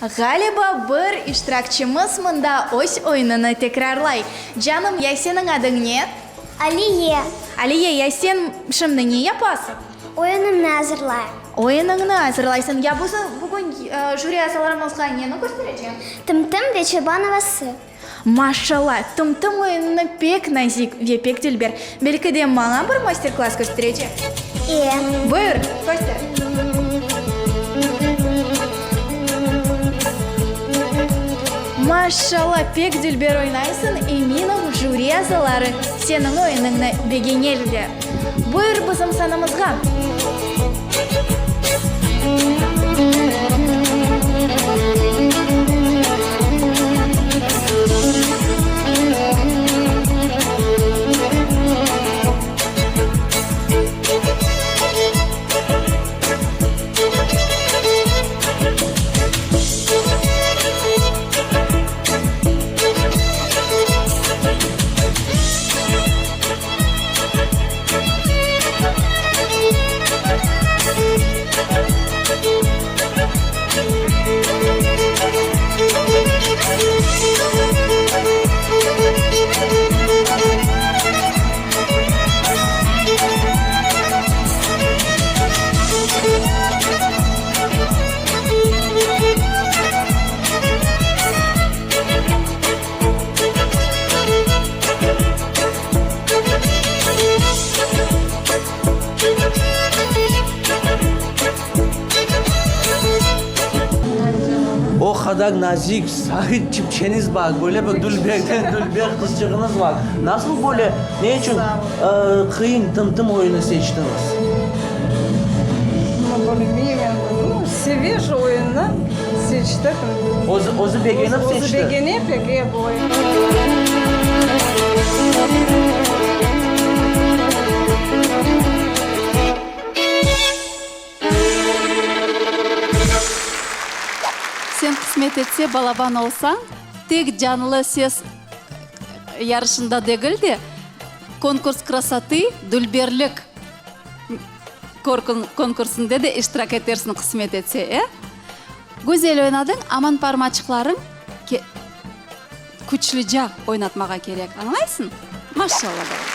Ğaliba, bir iştirakçimiz mında öz oyunını tekrarlay. Canım, ya seniñ adıñ ne? Aliye. Aliye, ya sen şimdi ne yapasıñ? Oyunımnı azırlayım. Oyunıñnı azırlaysıñ. Ya bugün jüri azalarımızğa neni köstereceñ? Tım-tım ve çoban avası. Maşallah, Tım-tım oyunını pek nazik ve pek dülber. Belki de maña bir master-klass kösterecek? E. Buyur, köster. Maşallah, pek dülber oynaysıñ, eminim, jüri azaları seniñ oyunıñnı begenerler. Buyur bizim sanamızğa. O qadar nazik, sahil çipçeniz bar, böyle bir dülberden dülber qızçığıñız bar. Nasıl böyle, ne içün qıyın Tım-tım oyunı seçtiñiz? Bilmeyim endi, seve şu oyunnı, seçtik. Özü begenip seçti? Özü begene pek, e, bu oyunnı. Sen qısmet etse balaban olsañ, tek canlı ses yarışında degil de, Konkurs krasotı, dülberlik konkursında de iştirak etersiñ qısmet etse, e? Güzel oynadıñ, aman parmaçıqlarıñ küçlüca oynatmağa kerek, añlaysıñ? Maşallah, balam.